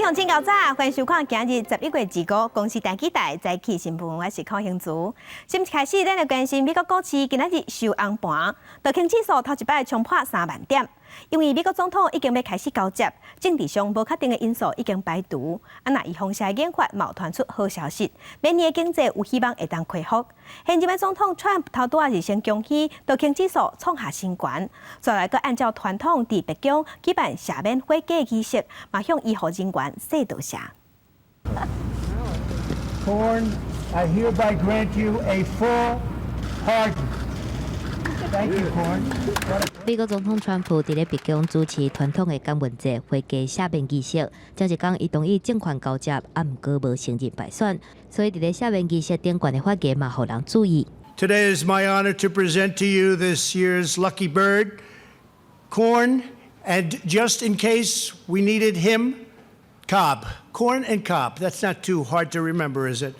鄉親𠢕早，歡迎收看今日11月25公視第幾台早起新聞，我是柯興珠。新聞開始，咱來關心美國股市今仔日收紅盤，道瓊指數頭一擺衝破3萬點。因為美國總統已經欲開始交接，政治上無確定的因素已經排除。啊，若預防射研發嘛傳出好消息，明年的經濟有希望會當恢復。現任的總統川普頭拄仔是先恭喜道瓊指數創下新高，再來閣按照傳統佇白宮舉辦赦免火雞儀式，嘛向醫護人員說多謝。 Corn, I hereby grant you a full pardon. Thank you, Corn. 美國總統川普佇咧白宮主持傳統的感恩節火雞赦免儀式，前一工伊同意政權交接，啊，毋過無承認敗選，所以佇咧赦免儀式頂懸的發言嘛，予人注意。 Today is my honor to present to you this year's lucky bird, Corn, and just in case we needed him, Cobb. Corn and Cobb. That's not too hard to remember, is it?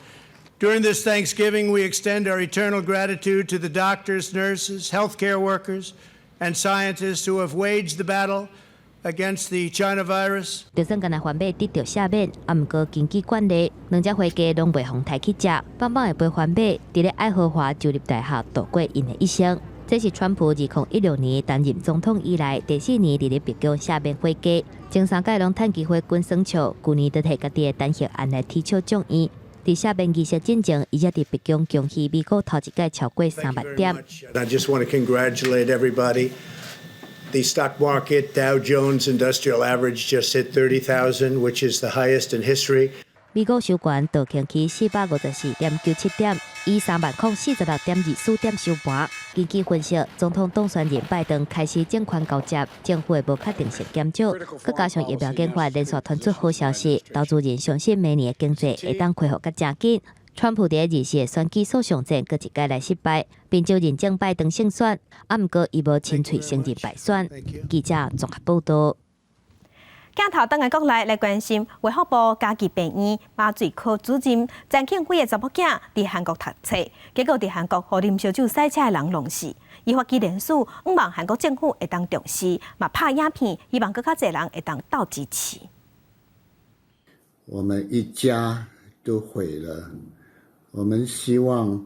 During this Thanksgiving, we extend our eternal gratitude to the doctors, nurses, healthcare workers, and scientists who have waged the battle against the China virus. 就算干焦番馬得著赦免，啊，毋過根據慣例，兩隻火雞攏袂予刣去食，放放會陪番馬佇咧愛荷華州立大學度過𪜶的一生。這是川普2016年擔任總統以來第四年佇咧白宮赦免火雞，前三屆攏趁機會滾耍笑，舊年就提家己的彈劾案來提笑眾院。佇赦免儀式進前，伊才佇白宮恭喜美股頭一擺超過3萬點。 I just want to congratulate everybody. The stock market, Dow Jones Industrial Average just hit 30,000, which is the highest in history. 美股收盤道瓊起454.97點，以30,046.24點收盤。根據分析，總統當選人拜登開始政權交接，政府的無確定性減少，閣加上疫苗研發連續傳出好消息，投資人相信明年的經濟會當恢復較誠緊。川普佇二四的選舉訴訟戰閣一擺來失敗，賓州認證拜登勝選，啊，毋過伊無親喙承認敗選。記者綜合報道。鏡頭轉來國內來關心，衛福部嘉義病院麻醉科主任陳慶輝的查某囝佇韓國讀冊，結果佇韓國予啉燒酒賽車的人弄死。伊發起連署，向望韓國政府會當重視，嘛拍影片，希望閣較濟人會當鬥支持。我們一家都毀了，我們希望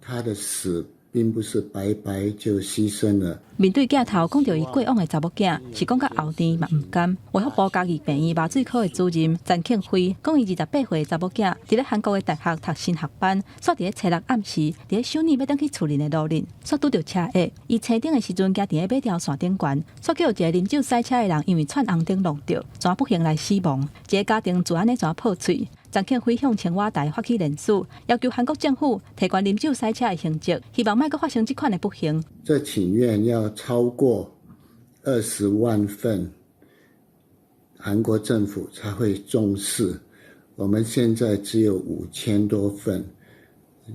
他的死並不是白白就犧牲了。面對鏡頭講著伊過往的查某囝，是講甲喉甜嘛毋甘。衛福部嘉義病院麻醉科的主任陳慶輝講，伊28歲的查某囝，佇咧韓國的大學讀神學班，煞佇咧初六暗時，佇咧修女欲轉去厝裡的路頂，煞拄著車禍。伊青燈的時陣，行佇咧馬條線頂懸，煞叫一个啉酒賽車的人因為竄紅燈挵著，怎不幸來死亡。一个家庭就按呢怎破碎。陳慶輝向青瓦台發起連署，要求韓國政府提懸啉酒賽車的刑責，希望莫閣發生這款的不幸。這請願要超過20萬份，韓國政府才會重視。我們現在只有5000多份，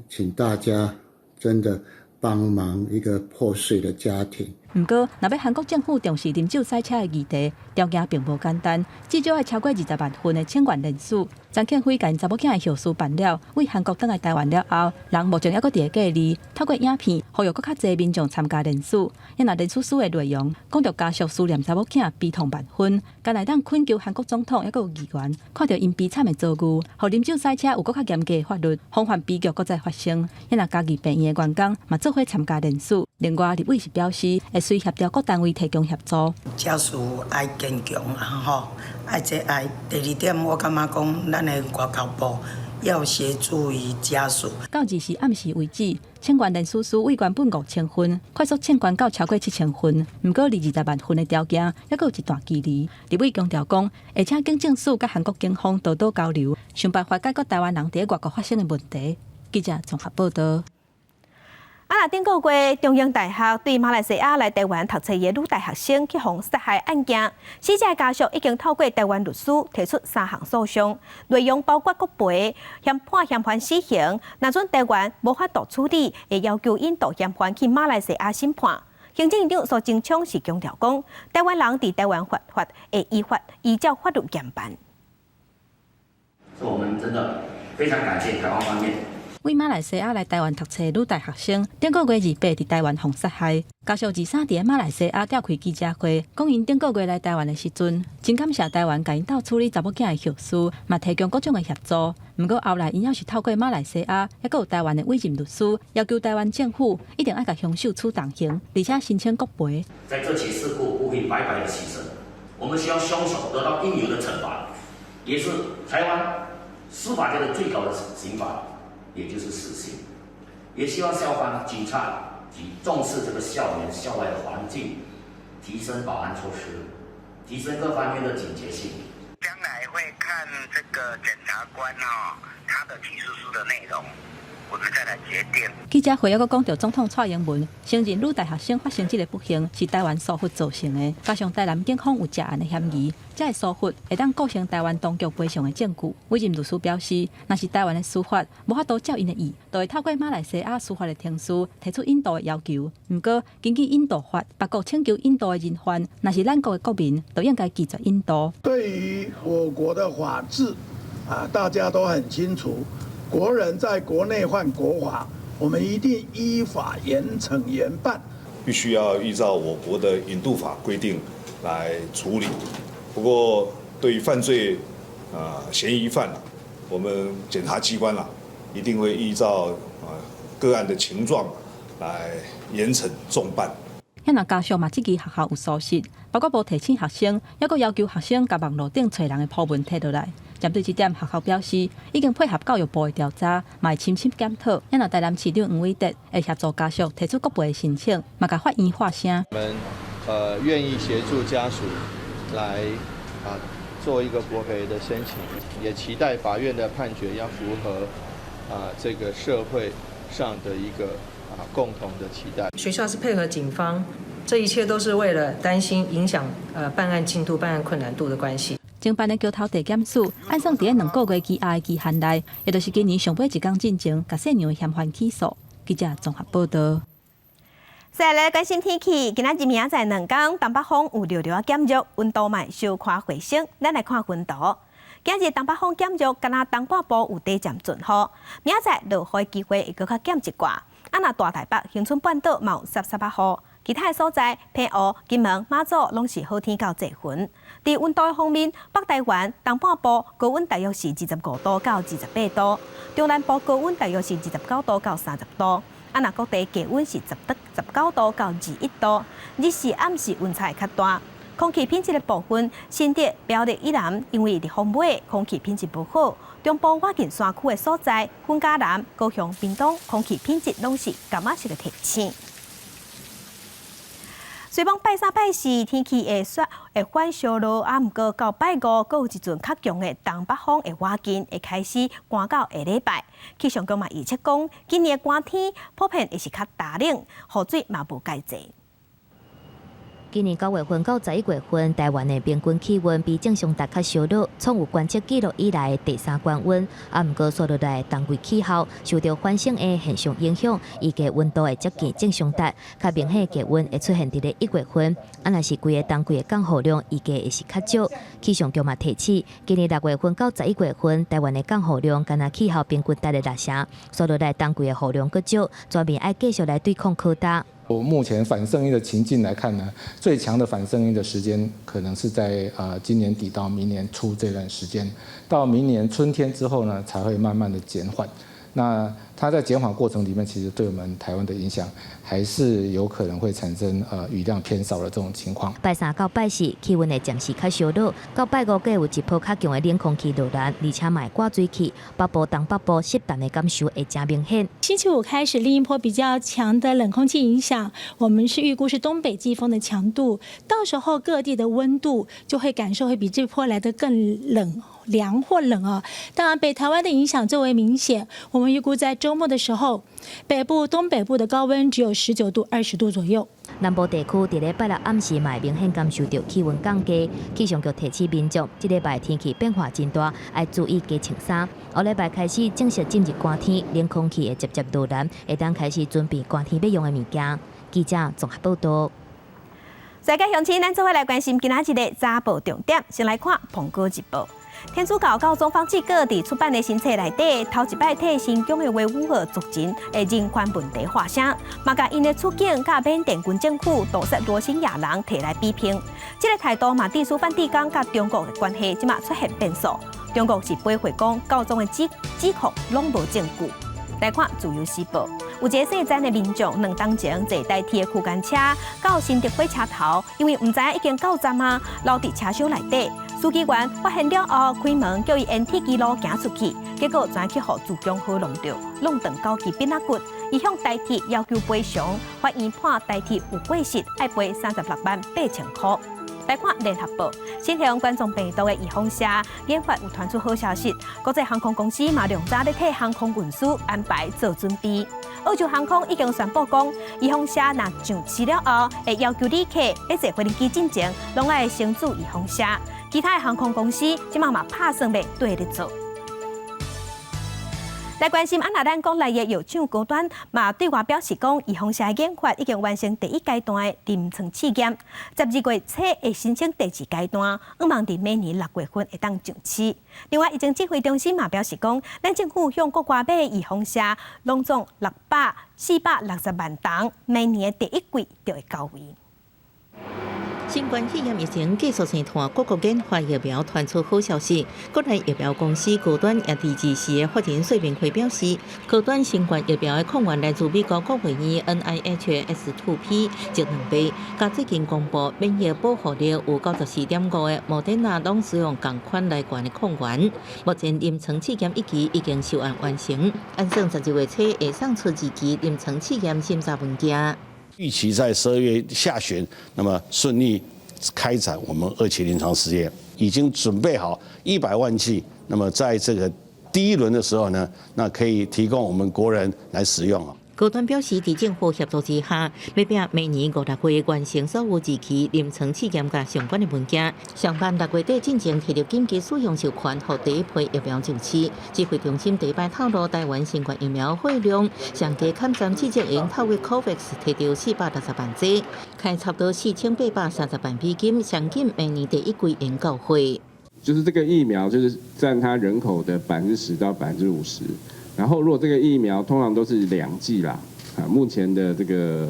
請大家真的幫忙一個破碎的家庭。毋過，若欲韓國政府重視啉酒賽車的議題，條件並無簡單，至少愛超過20萬份的請願連署。陳慶輝共𪜶查某囝的後事辦了，對韓國轉來台灣了後，人目前猶閣佇咧隔離，透過影片呼籲閣較濟民眾參加連署。啊若連署書的內容講著家屬思念查某囝悲痛萬分，敢若會當懇求韓國總統猶閣有議員看著𪜶悲慘的遭遇，予啉酒賽車有閣較嚴格的法律，防範悲劇閣再發生。啊若嘉義病院的員工嘛做伙參加連署。另外，立委是表示會隨協調各單位提供協助。家屬愛堅強啊，吼！愛這愛。第二點，我感覺講，咱的外交部要協助於家屬。到24暗時為止，請願連署書為原本5000份，快速請願到超過7000份。毋過離20萬份的條件，猶閣有一段距離。立委強調講，會請警政署佮韓國警方多多交流，想辦法解決台灣人佇外國發生的問題。記者綜合報道。啊！若頂個月中央大學對馬來西亞來台灣讀冊的女大學生去予殺害案件，死者家屬已經透過台灣律師提出三項訴訟，內容包括國賠、嫌判嫌犯死刑，若準台灣無法度處理，會要求引渡嫌犯去馬來西亞審判。行政院長蘇貞昌是強調講，台灣人佇台灣犯法會依法依照法律嚴辦。所以我們真的非常感謝台灣方面。為馬來西亞來台灣讀冊女大學生，頂個月28佇台灣予殺害。家屬23佇馬來西亞召開記者會，講𪜶頂個月來台灣的時陣，真感謝台灣共𪜶鬥處理查某囝的後事，嘛提供各種的協助。毋過後來，𪜶猶是透過馬來西亞，猶閣有台灣的委任律師，要求台灣政府一定愛共兇手處重刑，而且申請國賠。在這起事故不會白白的犧牲，我們希望兇手得到應有的懲罰，也是台灣司法界的最高的刑罰，也就是死刑。也希望校方、警察局重視這個校園校外的環境，提升保安措施，提升各方面的警覺性。將來會看這個檢察官哦，他的起訴書的內容，我們再來決定。記者會猶閣講著總統蔡英文承認女大學生發生這个不幸是台灣疏忽造成的，加上台南警方有涉案的嫌疑，這个疏忽會當構成台灣當局賠償的證據。委任律師表示，若是台灣的司法無法度照𪜶的意，就會透過馬來西亞司法的程序提出引渡的要求。毋過，根據引渡法，別國請求引渡的人犯，若是咱國的國民，就應該拒絕引渡。對於我國的法治，啊，大家都很清楚。國人在國內犯國法，我們一定依法嚴懲嚴辦。必須要依照我國的引渡法規定來處理。不過，對於犯罪啊嫌疑犯，我們檢察機關啊一定會依照啊個案的情狀來嚴懲重辦。遐若家屬嘛質疑學校有疏失，包括無提醒學生，猶閣要求學生共網路頂揣人的鋪文提落來。針對這點，學校表示已經配合教育部的調查，嘛會深深檢討。遐若台南市長黃偉哲會協助家屬提出國賠的申請，嘛共法院發聲。我們願意協助家屬來啊做一個國賠的申請，也期待法院的判決要符合啊這個社會上的一個啊共同的期待。學校是配合警方，這一切都是為了擔心影響辦案進度、辦案困難度的關係。偵辦的橋頭地檢署按算佇2個月期後的期限內，也就是今年上尾一工進前，共姓楊的嫌犯起訴。記者綜合報道。接下來關心天氣，今仔日明仔載兩工，東北風有略略減弱，溫度嘛小可回升。咱來看雲圖，今日東北風減弱，敢若東半部有短暫陣雨。明仔載落雨機會會閣較減一寡。啊，若大台北、恆春半島嘛有澀澀仔雨。其他的所在，澎湖、金門、馬祖攏是好天到濟雲。佇溫度方面，北台灣東半部高溫大約是25度到28度，中南部高溫大約是29度到30度。啊，若各地低溫是19度到21度，日時暗時溫差會較大。空氣品質的部分，新竹、苗栗以南，因為日風尾，空氣品質無好。中部倚近山區的所在，雲嘉南、高雄、屏東，空氣品質攏是柑仔色的提醒。雖講拜三拜四天氣會煞會反小落，啊，毋過到拜五，閣有一陣較強的東北風會倚近，會開始寒到下禮拜。氣象局嘛預測講，今年的寒天普遍會是較乾冷，雨水嘛無蓋濟。今年9月份到11月份，台灣的平均氣溫比正常值較燒熱，創有觀測記錄以來的第三懸溫。啊，毋過紲落來冬季氣候受著反省的現象影響，預計溫度會接近正常值，較明顯的低溫會出現佇咧1月份。啊，若是規个冬季的降雨量預計會是較少。氣象局嘛提醒，今年6月份到11月份，台灣的降雨量敢若氣候平均值的六成，紲落來冬季的雨量閣少，全面愛繼續來對抗苦焦。我目前反聖嬰的情境來看呢，最強的反聖嬰的時間可能是在今年底到明年初這段時間，到明年春天之後呢，才會慢慢的減緩。那它在減緩過程裡面，其實對我們台灣的影響，還是有可能會產生雨量偏少的這種情況。拜三到拜四氣溫會暫時較燒熱，到拜五閣有一波較強的冷空氣落來，而且嘛會掛水氣，北部、東北部濕澹的感受會誠明顯。星期五開始，另一波比較強的冷空氣影響，我們是預估是東北季風的強度，到時候各地的溫度就會感受會比這波來得更冷。涼或冷啊，當然北台灣的影響最為明顯。我們預估在週末的時候，北部、東北部的高溫只有19度、20度左右。南部地區佇咧拜六暗時嘛會明顯感受著氣溫降低，氣象局提醒民眾，這禮拜天氣變化真大，愛注意加穿衫。後禮拜開始正式進入寒天，冷空氣會漸漸落來，會當開始準備寒天欲用的物件。記者綜合報道。世界鄉親，咱做伙來關心今仔日的早報重點，先來看《蘋果日報》。天主教教宗方濟各佇出版的新冊內底，頭一擺替新疆的維吾爾族人的人權問題發聲，嘛共𪜶的處境佮緬甸軍政府屠殺羅興亞人提來比拼。這个態度嘛，致使梵蒂岡佮中國的關係這馬出現變數。中國是駁回講教宗的指控攏無證據。來看《自由時報》，有一个姓詹的民眾，2冬前坐台鐵的區間車到新竹火車頭，因為毋知影已經到站啊，留佇車廂內底。書記員發現了後，開門叫伊沿鐵枝路行出去，結果怎去予自強號弄著，弄斷九支辮仔骨。伊向台鐵要求賠償，法院判台鐵有過失，愛賠36萬8千箍。來看聯合報，新型冠狀病毒的預防射研發有傳出好消息，國際航空公司嘛量早咧替航空運輸安排做準備。澳洲航空已經宣布講，預防射若上市了後，會要求旅客佇坐飛機進前，攏愛先注預防射。其他的航空公司這馬嘛拍算欲綴咧做。來關心啊，若咱國內的藥廠高端嘛對外表示講，預防射研發已經完成第一階段的臨床試驗，12月初會申請第二階段，向望佇明年6月份會當上市。另外，疫情指揮中心嘛表示講，咱政府向國外買預防射，攏總460萬筒，明年的第一季就會到位。新冠肺炎疫情繼續生湠，各國研發疫苗傳出好消息。國內疫苗公司高端也佇24的法人說明會表示，高端新冠疫苗的抗原來自美國國衛院 NIH S2P 一兩倍，佮最近公布免疫保護力有94.5的莫德納，攏使用仝款來源的抗原。目前臨床試驗一期已經收案完成，按算12月初會送出二期臨床試驗審查文件。預期在12月下旬，那麼順利開展我們二期臨床試驗，已經準備好100萬劑。那麼在這個第一輪的時候呢，那可以提供我們國人來使用。高端表示，佇政府協助之下，欲拚明年五六月完成所有二期臨床試驗佮相關的文件，上盼6月底進前提入緊急使用授權，予第一批疫苗上市。指揮中心第一擺透露，台灣新冠疫苗貨量上低坎站至少用透過 COVAX 提著460萬劑，開差不多4830萬美金，上緊明年第一季會到貨。就是這個疫苗，就是佔它人口的10%到50%。然後，如果這個疫苗通常都是兩劑啦，啊，目前的這個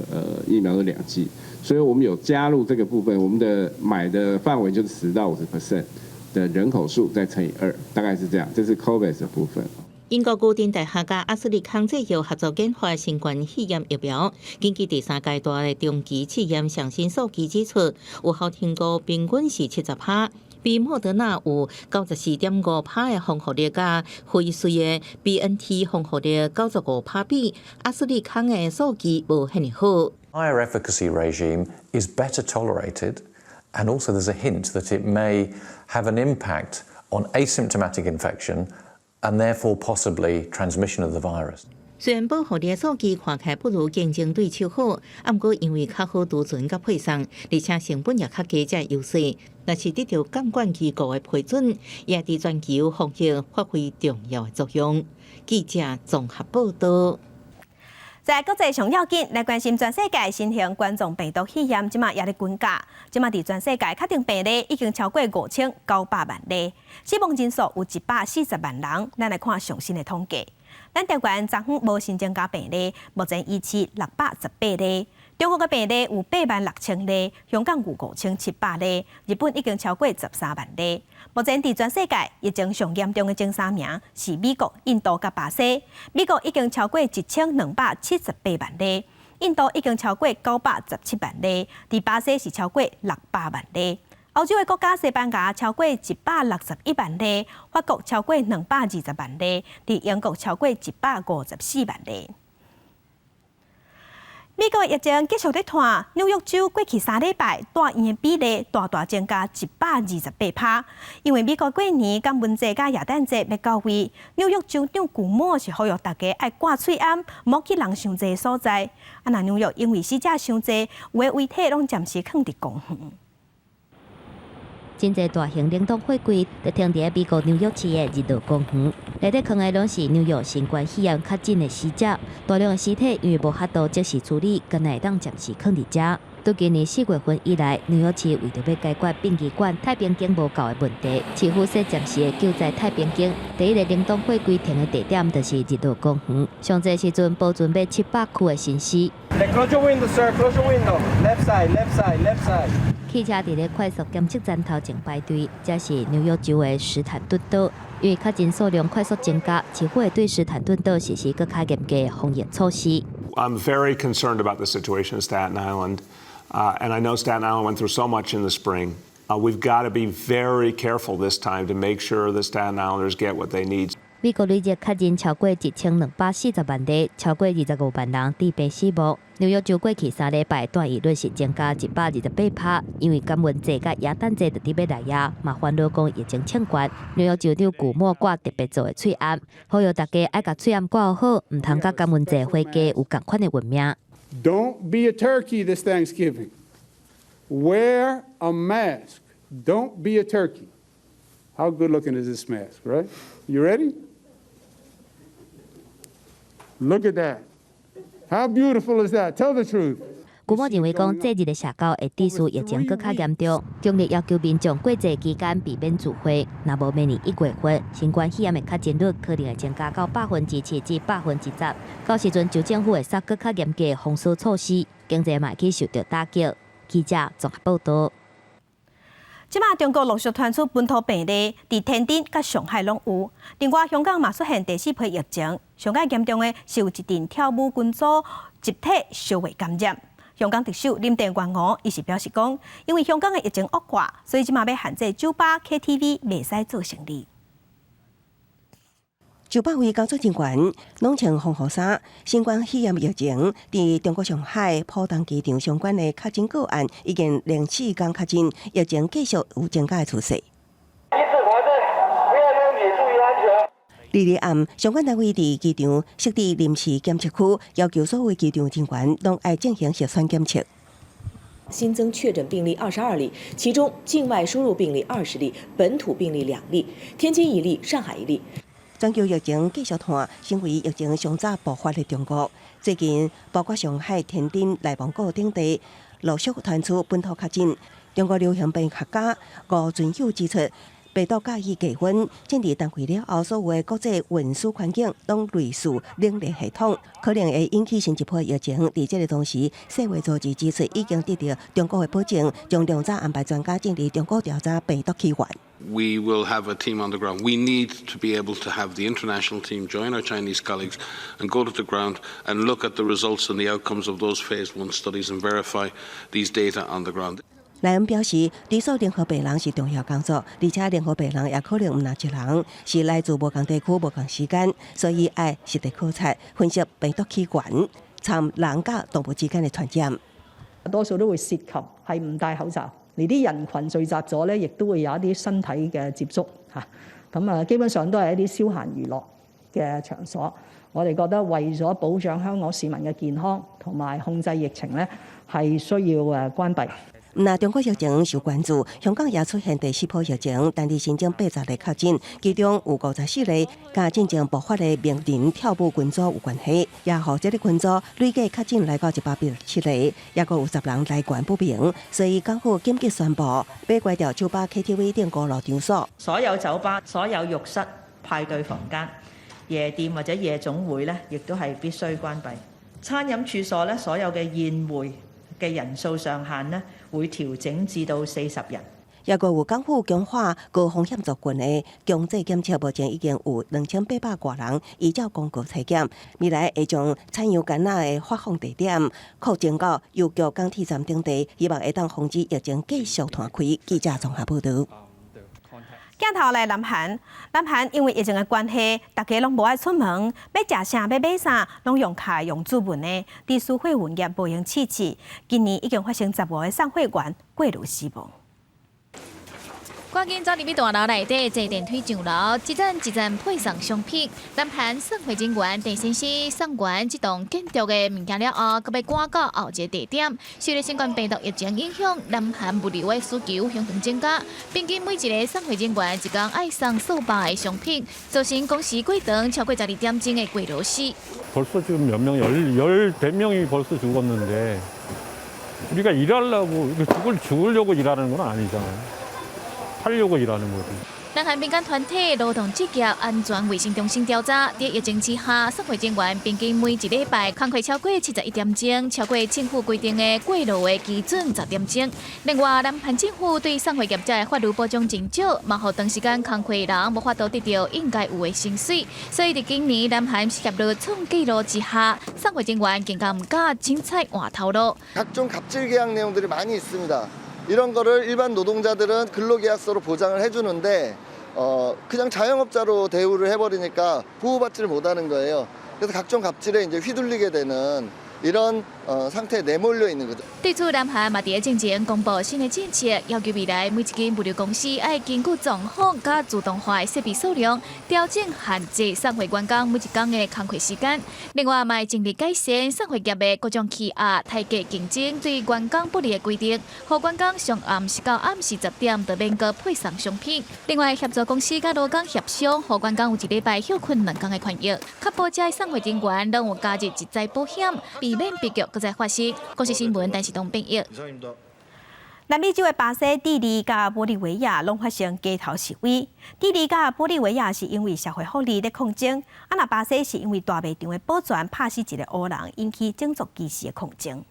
疫苗是兩劑，所以我們有加入這個部分，我們的買的範圍就是10到50% 的人口數再乘以二，大概是這樣，這是 COVAX 的部分。英國牛津大學佮阿斯利康製藥合作研發新冠肺炎疫苗，根據第三階段的中期試驗上新數據指出，有效程度平均是70%。比莫德納有94.5%的防護力，佮輝瑞的 BNT 防護力95%比，阿斯利康的數據無遐爾好。 Higher efficacy regime is better tolerated, and also there's a hint that it may have an impact on asymptomatic infection and therefore possibly transmission of the virus. 雖然保護力數據看起來不如競爭對手好，毋過因為較好儲存佮配送，而且成本也較低，才優勢。若是得到監管機構的批准，也佇全球防疫發揮重要的作用。記者綜合報道。在國際上要緊來關心全世界新型冠狀病毒肺炎，這馬也咧滾價。這馬佇全世界確定病例已經超過5900萬例，死亡人數有140萬人。咱來看上新的統計。咱台灣昨昏無新增加病例，目前維持618例。中國的病例有8萬6千例，香港有5700例，日本已經超過13萬例。目前佇全世界疫情上嚴重的前三名是美國、印度佮巴西。美國已經超過1278萬例，印度已經超過917萬例，佇巴西是超過600萬例。歐洲的國家西班牙超過161萬例，法國超過220萬例，佇英國超過154萬例。美國疫情繼續咧湠，紐約州過去3禮拜住院的比例大大增加128%。因為美國過年感恩節佮耶誕節欲到位，紐約州長古莫是呼籲大家愛掛喙罨，莫去人傷濟所在。啊，若紐約因為死者傷濟，有的遺體攏暫時囥佇公園。真濟大型冷凍貨櫃就停佇美國紐約市的日落公園，內底囥的攏是紐約新冠肺炎確診的死者，大量的屍體因為無法度即時處理，敢若會當暫時囥佇遮。對今年4月份以來，紐約市為著欲解決殯儀館太平間無夠的問題，市府設暫時的救災太平間。第一个冷凍貨櫃停的地點就是日落公園。上濟時陣保存欲700具的身屍。 Close your window, sir. Close your window. Left side, left side, left side. 汽車佇咧快速檢測站頭前排隊，這是紐約州的史坦頓島。因為確診數量快速增加，市府會對史坦頓島實施閣較嚴格的防疫措施。 I'm very concerned about the situation in Staten Island, and I know Staten Island went through so much in the spring. We've got to be very careful this time to make sure the Staten Islanders get what they need. 美國累計確診超過1240萬例，超過25萬人致病死亡。紐約州過去3禮拜住院率是增加128%，因為感恩節佮耶誕節就佇欲來啊，嘛煩惱講疫情衝懸。紐約州長古莫掛特別做的喙罨，呼籲大家愛共喙罨掛好，毋通佮感恩節火雞有仝款的運命。 Don't be a turkey this Thanksgiving. Wear a mask. Don't be a turkey. How good looking is this mask, right? You ready? Look at that. How beautiful is that? Tell the truth. 古莫認為講，節日的社交會致使疫情閣較嚴重，強烈要求民眾過節期間避免聚會。若無明年1月份，新冠肺炎的確診率可能會增加到7%至10%。到時陣州政府會採閣較嚴格的封鎖措施，經濟嘛會去受著打擊。記者綜合報導。這馬中國陸續傳出本土病例，佇天津佮上海攏有。另外，香港嘛出現第四波疫情，上蓋嚴重的是有一陣跳舞群組集體相互感染。香港特首林鄭月娥伊是表示講，因為香港的疫情惡化，所以這馬欲限制酒吧、KTV袂使做生意。900位工作人員攏穿防護衫。新冠肺炎疫情佇中國上海浦東機場相關的確診個案已經連4天確診，疫情繼續有增加的趨勢。禮日暗，相關單位佇機場設置臨時檢測區，要求所有機場人員攏愛進行核酸檢測。新增確診病例22例，其中境外輸入病例20例，本土病例2例，天津1例，上海1例。全球疫情繼續拖，成為疫情上早爆發的中國。最近，包括上海、天津、內蒙古等地陸續傳出本土確診。中國流行病學家吳尊友指出，病毒佮意低溫，進入冬季了後，所有的國際運輸環境攏類似冷鏈系統，可能會引起新一波疫情。佇這个同時，世衛組織指出，已經得著中國的保證，將量早安排專家進入中國調查病毒起源。 We will have a team on the ground. We need to be able to have the international team join our Chinese colleagues and go to the ground and look at the results and the outcomes of those phase one studies and verify these data on the ground. 萊恩表示，追溯任何病人是重要工作，而且任何病人也可能毋若一人，是來自無仝地區、無仝時間，所以愛實地考察分析病毒起源，尋人佮動物之間的傳染。多數都會涉及係唔戴口罩，而啲人群聚集咗咧，亦都會有一啲身體嘅接觸嚇。咁啊，基本上都係一啲消閒娛樂嘅場所。我哋覺得為咗保障香港市民嘅健康同埋控制疫情咧，係需要關閉。毋若中國疫情受關注，香港也出現第四波疫情，單日新增80例確診，其中有54例佮進前爆發的名人跳舞群組有關係，也予這个群組累計確診來到187例，抑閣有10人來源不明，所以港府緊急宣布，欲關掉酒吧、KTV 等娛樂場所。所有酒吧、所有浴室、派對房間、夜店或者夜總會呢，亦都係必須關閉。餐飲處所呢，所有嘅宴會嘅人數上限呢，會調整至到40人。抑閣有港府強化高風險族群的強制檢測，目前已經有2800外人依照公告採檢。未來會將採樣桿仔的發放地點擴增到郵局、港鐵站等地，希望會當防止疫情繼續傳開。記者綜合報導。鏡頭來南韓，南韓因為疫情的關係，大家攏無愛出門，欲食啥欲買啥，攏用卡用主文的。佇書貨運業無閒試試，今年已經發生15個送貨員過勞死亡。趕緊走入去大樓內底，坐電梯上樓，一層一層配送商品。南韓送貨人員鄭先生送完這棟建築的物件了後，閣欲趕到後一个地點。受著新冠病毒疫情影響，南韓物流的需求相當增加，平均每一个送貨人員一工愛送數百个商品，造成工時過長，超過12點鐘的過勞死。 벌써지금몇명열열몇명이벌써죽었는데 우리가 일하려고 죽을 죽으려고 일하는 건 아니잖아요. 살려고 일하는 거지. 南韓民間團體勞動職業安全衛生中心調查，佇疫情之下，送貨人員平均每一禮拜工課超過71點鐘，超過政府規定的過勞的基準10點鐘。另外，南韓政府對送貨業者的法律保障真少，嘛予長時間工課的人無法度得著應該有的薪水。所以，佇今年南韓失業率創紀錄之下，送貨人員更加毋敢凊彩換頭路。 각종 갑질 계약 내용들이 많이 있습니다. 이런 거를 일반 노동자들은 근로계약서로 보장을 해주는데 그냥 자영업자로 대우를 해버리니까 보호받지를 못하는 거예요. 그래서 각종 갑질에 이제 휘둘리게 되는 이런 상태에 내몰려 있는 거죠. 對此，南韓嘛佇咧進前公布新的政策，要求未來每一間物流公司愛根據狀況佮自動化的設備數量，調整限制送貨員工每一工的工課時間。另外，嘛會盡力改善送貨業的各種欺壓、抬價競爭對員工不利的規定，予員工上暗時到暗時10點就免閣配送商品。另外，協助公司佮勞工協商，予員工有一禮拜歇睏兩工的權益，確保這送貨人員攏有加入職災保險，避免悲劇閣再發生。公視新聞，陳世東編譯。南美洲的巴西、智利佮玻利維亞攏發生街頭示威。智利佮玻利維亞是因為社會福利咧抗爭，啊若巴西是因為大賣場的保全拍死一個黑人，引起種族歧視的抗爭。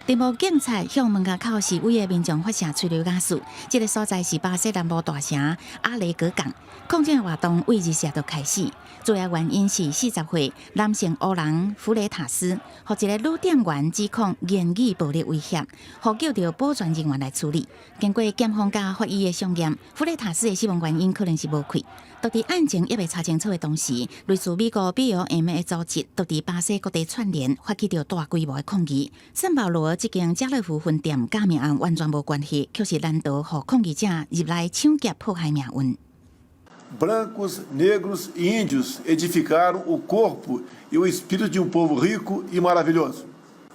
佇無警察向門外口示威的民眾發射催淚瓦斯，這个所在是巴西南部大城阿雷格港。抗爭活動對日時就開始，主要原因是40歲男性黑人弗雷塔斯，予一個女店員指控言語暴力威脅，呼叫著保全人員來處理。經過檢方佮法醫的相驗，弗雷塔斯的死亡原因可能是無氣。就佇案情猶未查清楚的同時，類似美國 BLM 的組織，就佇巴西各地串聯，發起著大規模的抗議。聖保羅這間家樂福分店佮命案完全無關係，卻是難逃予抗議者入來搶劫破壞命運。 Brancos, negros e índios edificaram o corpo e o espírito de um povo rico e maravilhoso.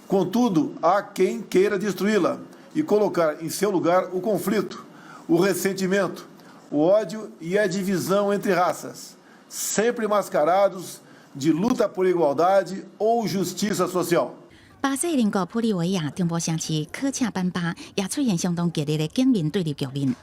Contudo, há quem queira destruí-la e colocar em seu lugar o conflito, o ressentimento, o ódio e a divisão entre raças, sempre mascarados de luta por igualdade ou justiça social. 巴西鄰國玻利維亞中部城市科恰班巴也出現相當激烈的警民對立局面。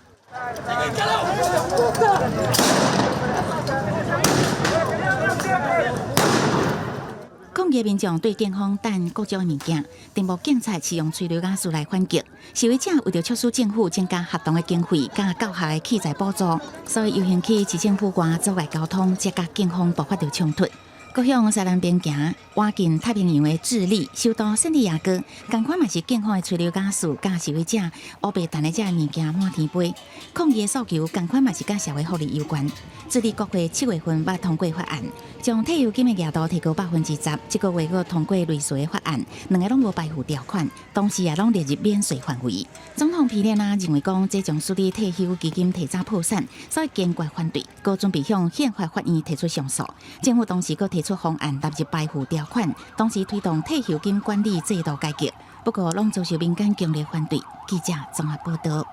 抗議民眾對警方彈各種物件，鎮暴警察使用催淚瓦斯來反擊。示威者為著促使政府增加學童的經費、佮教學的器材補助，所以遊行去市政府外阻礙交通，這佮警方爆發著衝突。閣向西南邊行，倚近太平洋的智利首都聖地亞哥，仝款嘛是警方的催淚瓦斯，佮示威者烏白彈的這物件滿天飛。抗議的訴求仝款嘛是佮社會福利有關。智利國會7月份捌通過法案，將退休金的額度提高10%。這個月閣通過類似的法案，兩个攏無排富條款，同時也攏列入免稅範圍。總統皮涅拉認為講，這將使得退休基金提早破產，所以堅決反對，閣準備向憲法法院提出上訴。政府當時閣提出方案納入排富條款，同時推動退休金管理制度改革。不過，攏遭受民間強烈反對。記者綜合報道。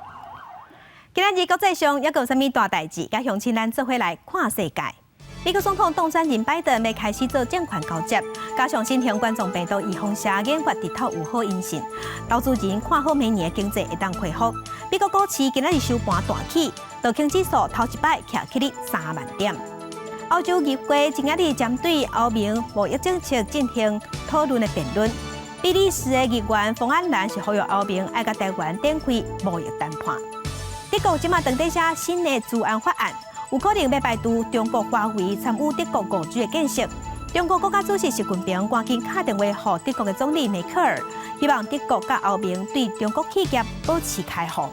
今仔日國際上猶閣有啥物大代誌？佮鄉親咱做伙來看世界。美國總統當選人拜登欲開始做政權交接，加上新型冠狀病毒預防射研發日頭有好音訊，投資人看好明年的經濟會當恢復。美國股市今仔日收盤大起，道瓊指數頭一擺徛起咧3萬點。歐洲議會今仔日針對歐盟貿易政策進行討論的辯論。比利時的議員馮安蘭是呼籲歐盟愛佮台灣展開貿易談判。德國這馬當底寫新的資安法案，有可能欲排除中國華為參與德國5G 的建設。中國國家主席習近平趕緊敲電話予德國的總理梅克爾，希望德國佮歐盟對中國企業保持開放。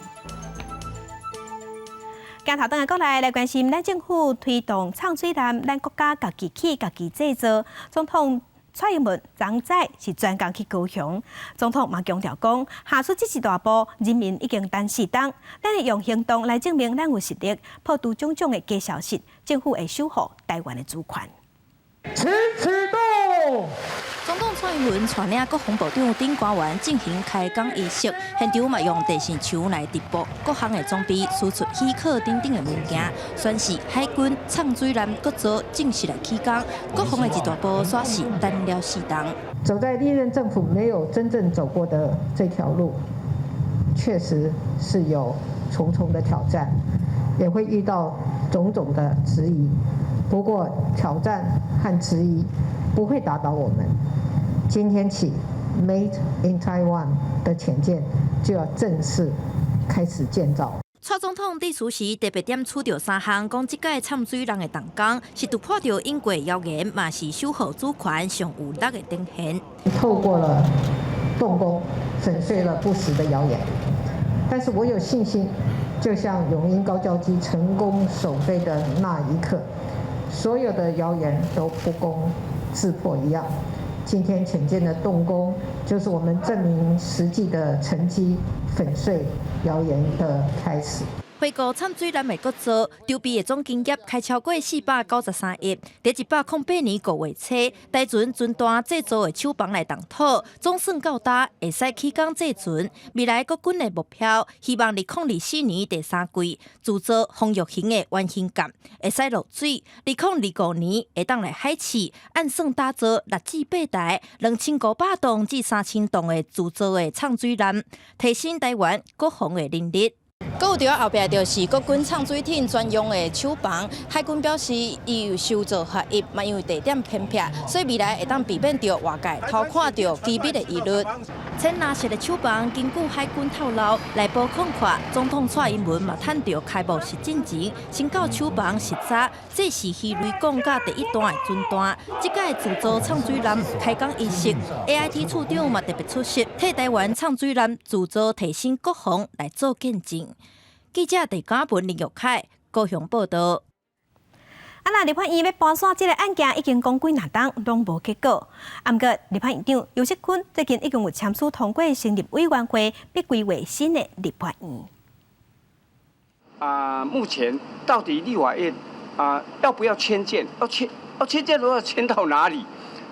鏡頭轉來過來，來關心咱政府推動藏水艦，咱國家家己起、家己製造。總統蔡英文昨早是專工去高雄，總統嘛強調講，行出這一大步，人民已經等四冬，咱會用行動來證明咱有實力，破除種種的假消息，政府會守護台灣的主權。請啟動。總統蔡英文帶領國防部長等官員進行開工儀式，現場嘛用電視牆來直播各項的裝備、輸出許可等等的文件，宣示海軍摠水艦國造正式來起工，國防的一大步煞是等了四冬。走在歷任政府沒有真正走過的這條路，確實是有重重的挑戰，也會遇到種種的質疑。不過挑戰和質疑不會打倒我們。今天起，Made in Taiwan 的潛艦就要正式開始建造。蔡總統致辭時特別點出著三項，講這屆摠水艦的動工是突破著隱過謠言，嘛是守護主權上有力的展現。透過了動工，粉碎了不實的謠言。但是我有信心，就像勇鷹高教機成功首飛的那一刻，所有的謠言都不攻自破一樣。今天潛艦的動工，就是我們證明實際的成績，粉碎謠言的開始。回顧摠水艦的國造，籌備的總金額開超過493億。佇108年5月初，台船船段製造的廠房來動土，總算到達會使起工製船。未來國軍的目標，希望2024年第三季鑄造防禦型的原型艦，會使落水。2025年會當來海試，按算打造6至8台2500噸至3000噸的鑄造的摠水艦，提升台灣國防的能力。閣有佇後壁就是國軍摠水艇專用的廠房，海軍表示伊有修造合一，嘛因為地點偏僻，所以未來會當避免著外界偷看著機密的疑慮。淺藍色的廠房，根據海軍透露，內部擴闊，總統蔡英文嘛趁著開幕式進前，先到廠房視察，這是魚雷港佮第一段的船段。這屆鑄造摠水艦開工儀式，AIT 處長嘛特別出席，替台灣摠水艦鑄造提升國防來做見證。記者鄭嘉文、林玉凱高雄報道。啊，那立法院欲搬徙這个案件已經講幾若冬，攏無結果。啊，毋過立法院長游錫堃最近已經有簽署通過成立委員會，欲規劃新的立法院。啊，目前到底立法院啊要不要遷建？要遷要遷建的話，遷到哪裡？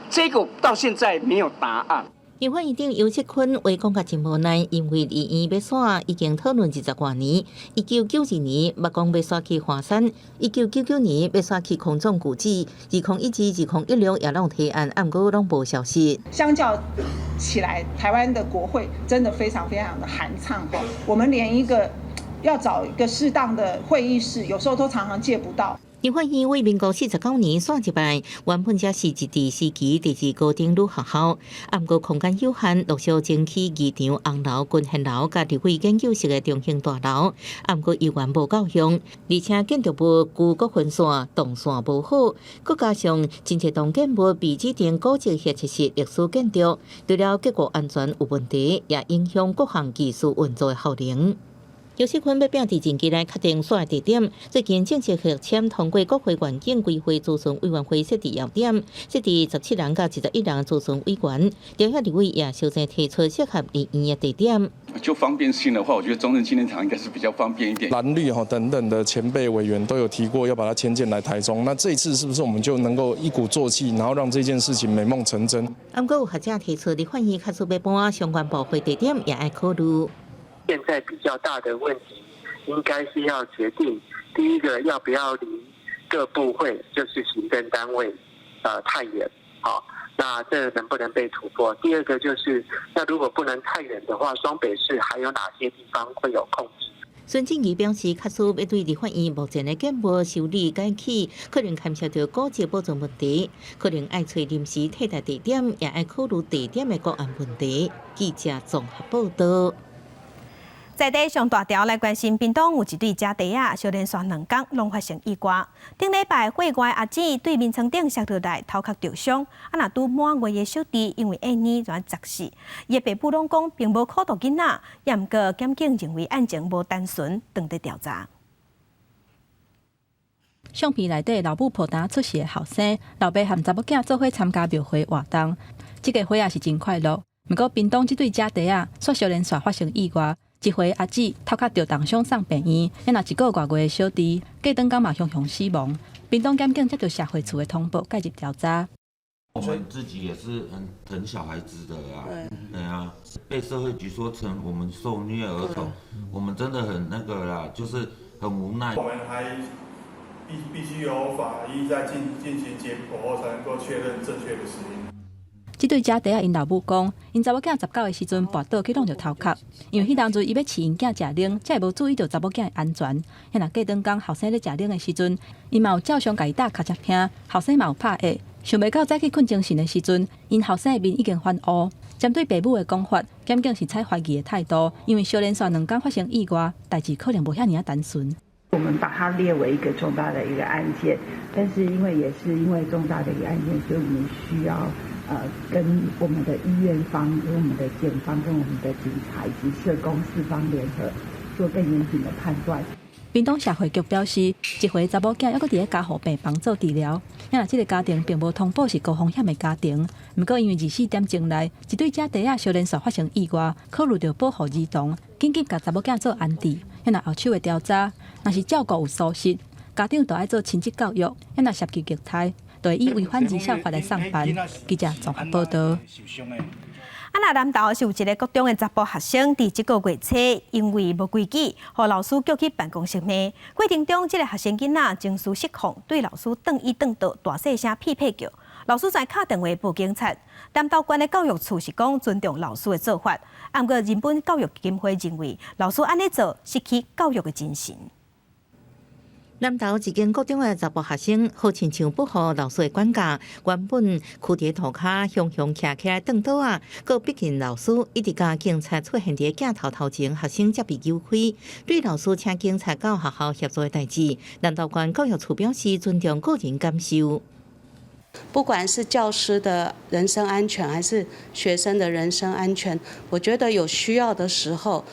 這個到現在沒有答案。立法院長游錫堃話講甲真無奈，因為立院欲徙已經討論20多年。1992年捌講欲徙去華山，1999年欲徙去空總舊址，2012、2016也攏提案，毋過攏無消息。相較起來，台灣的國會真的非常非常的寒磟吼，我們連一個要找一個適當的會議室，有時候都常常借不到。立法院為民國49年徙入來，原本才是日治時期第二高等女學校，毋過空間有限，陸續爭起議場、紅樓、軍憲樓佮立委研究室的中興大樓，毋過猶原無夠用，而且建築物舊閣分散，動線無好，閣加上真濟棟建物被指定古蹟或者是歷史建築，除了結構安全有問題，也影響各項技術運作的效能。游錫堃欲拼佇任期內確定徙的地點，最近正式核簽通過國會願景規劃諮詢委員會設置要點，設置17人佮21人諮詢委員，朝野立委也相繼提出適合立院的地點。就方便性的話，我覺得中正紀念堂應該是比較方便一點。藍綠哈等等的前輩委員都有提過要把它遷建來台中，那這一次是不是我們就能夠一鼓作氣，然後讓這件事情美夢成真？毋過有學者提出，立法院假使欲搬相關部會地點，也愛考慮。現在比較大的問題，應該是要決定第一個要不要離各部會，就是行政單位，太遠，好，那這能不能被突破？第二個就是，那如果不能太遠的話，雙北市還有哪些地方會有空地？孫正義表示，假使欲對立法院目前的建物修理改起，可能牽涉著古蹟保存問題，可能愛揣臨時替代地點，也愛考慮地點的國安問題。記者綜合報道。在地上大條來關心，屏東有一對姐弟仔，相連續兩工攏發生意外。頂禮拜血月阿姊對眠床頂摔落來，頭殼著傷。啊，若拄滿月的小弟因為咽奶就窒死。伊的爸母攏講並無苦毒囡仔，也毋過檢警認為案情無單純，正佇調查。相片內底老母抱擔出世的後生，老爸和查某囝做伙參加廟會活動，這个伙仔是真快樂。毋過屏東這對姐弟仔，煞相連續發生意外。一回阿姊頭殼著重傷送病院，猶若一个外月的小弟，過轉工嘛雄雄死亡。屏東檢警接著社會處的通報介入調查。我們自己也是很疼小孩子的啊，對啊，被社會局說成我們受虐兒童，我們真的很那個啦，就是很無奈。我們還必須由法醫再進行解剖後，才能夠確認正確的死因。這對姐弟仔𪜶老母講，𪜶查某囝19的時陣跋倒去挵著頭殼，因為彼當陣伊欲飼𪜶囝食奶，才會無注意著查某囝的安全。彼若過轉工後生咧食奶的時陣，伊嘛有照常共伊打尻脊骿，後生嘛有拍下。想袂到早起睏精神的時陣，𪜶後生的面已經翻烏。針對爸母的講法，檢警是採懷疑的態度，因為相連紲兩工發生意外，代誌可能無遐爾仔單純。我們把它列為一個重大的一個案件，但是因為也是因為重大的一個案件，所以我們需要跟我們的醫院方、跟我們的檢方、跟我們的警察以及社工四方聯合，做更嚴謹的判斷。屏東社會局表示，1歲查某囝猶閣佇咧加護病房做治療，啊若這个家庭並無通報是高風險的家庭。毋過因為24點鐘內，一對姐弟仔相連紲發生意外，考慮著保護兒童，緊急共查某囝做安置。啊若後手的調查，若是照顧有疏失，家長就愛做親職教育。啊若涉及虐待，就會以違反兒少法來送辦。記者綜合報導。啊，若南投是有一个國中的查埔學生，佇這个月初因為無規矩，予老師叫去辦公室罵。過程中，這个學生囡仔情緒失控，對老師頓椅頓桌大細聲屁屁叫。老師再敲電話報警察。南投縣的教育處是講尊重老師的做法，啊，毋過人本教育基金會認為老師按呢做失去教育的精神。南投一間國中的查埔學生，好親像不予老師的管教，原本踞佇塗跤，雄雄徛起來頓桌仔，閣逼近老師，一直共警察出現佇鏡頭頭前，學生才被誘開。對老師請警察到學校協助的代誌，南投縣教育處表示尊重個人感受。不管是教師的人身安全，還是學生的人身安全，我覺得有需要的時候，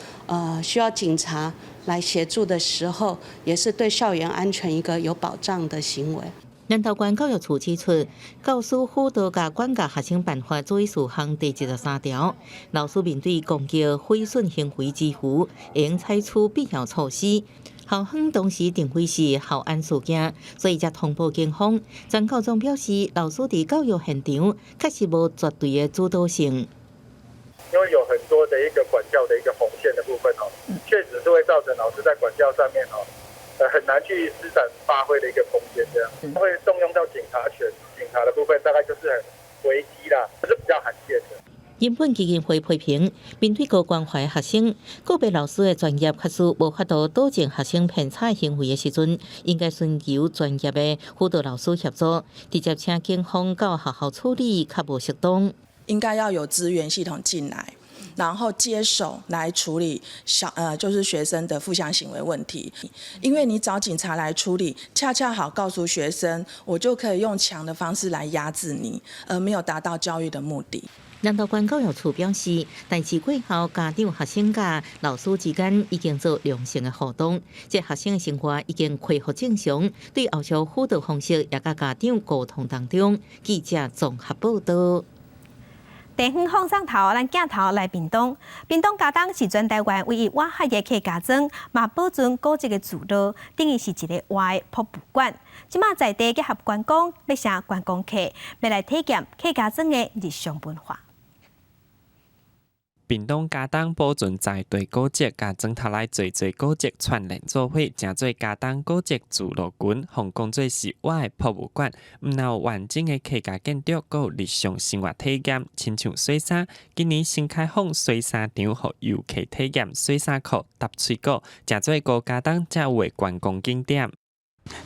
需要警察來協助的時候，也是對校園安全一個有保障的行為。南投縣教育處指出，教師輔導佮管教學生辦法注意事項第73條，老師面對攻擊、毀損行為之時，應採取必要措施。校方當時認為是校安事件，所以才通報警方。張校長表示，老師佇教育現場確實無絕對的主導性。因為有很多的一個管教的一個紅線的部分哦，確實是會造成老師在管教上面哦，很難去施展發揮的一個空間，這樣會動用到警察權，警察的部分大概就是很危機啦，這是比較罕見的。人本基金會批評，面對高關懷學生，個別老師的專業確實無法度導正學生偏差行為的時陣，應該尋求專業的輔導老師協助，直接請警方到學校處理較無適當。應該要有資源系統進來，然後接手來處理就是學生的負向行為問題。因為你找警察來處理，恰恰好告訴學生，我就可以用強的方式來壓制你，而沒有達到教育的目的。南投縣教育處表示，代誌過後，家長、學生佮老師之間已經做良性的互動，這學生的生活已經恢復正常，對後續輔導方式也佮家長溝通當中。記者綜合報導。地方放送頭，咱鏡頭來屏東。屏東佳冬是全台灣唯一活海的客家莊，嘛保存古蹟的聚落，等於是一个活的博物館。這馬在地結合觀光，欲請觀光客，欲來體驗客家莊的日常文化。屏東佳冬保存在地古蹟，佮莊頭內濟濟古蹟串連做伙，成做佳冬古蹟聚落群，予人講做是活的博物館。毋但有完整的客家建築，閣有日常生活體驗，親像洗衫。今年新開放洗衫場，予遊客體驗洗衫褲、踏喙鼓，成做五佳冬才有的觀光景點。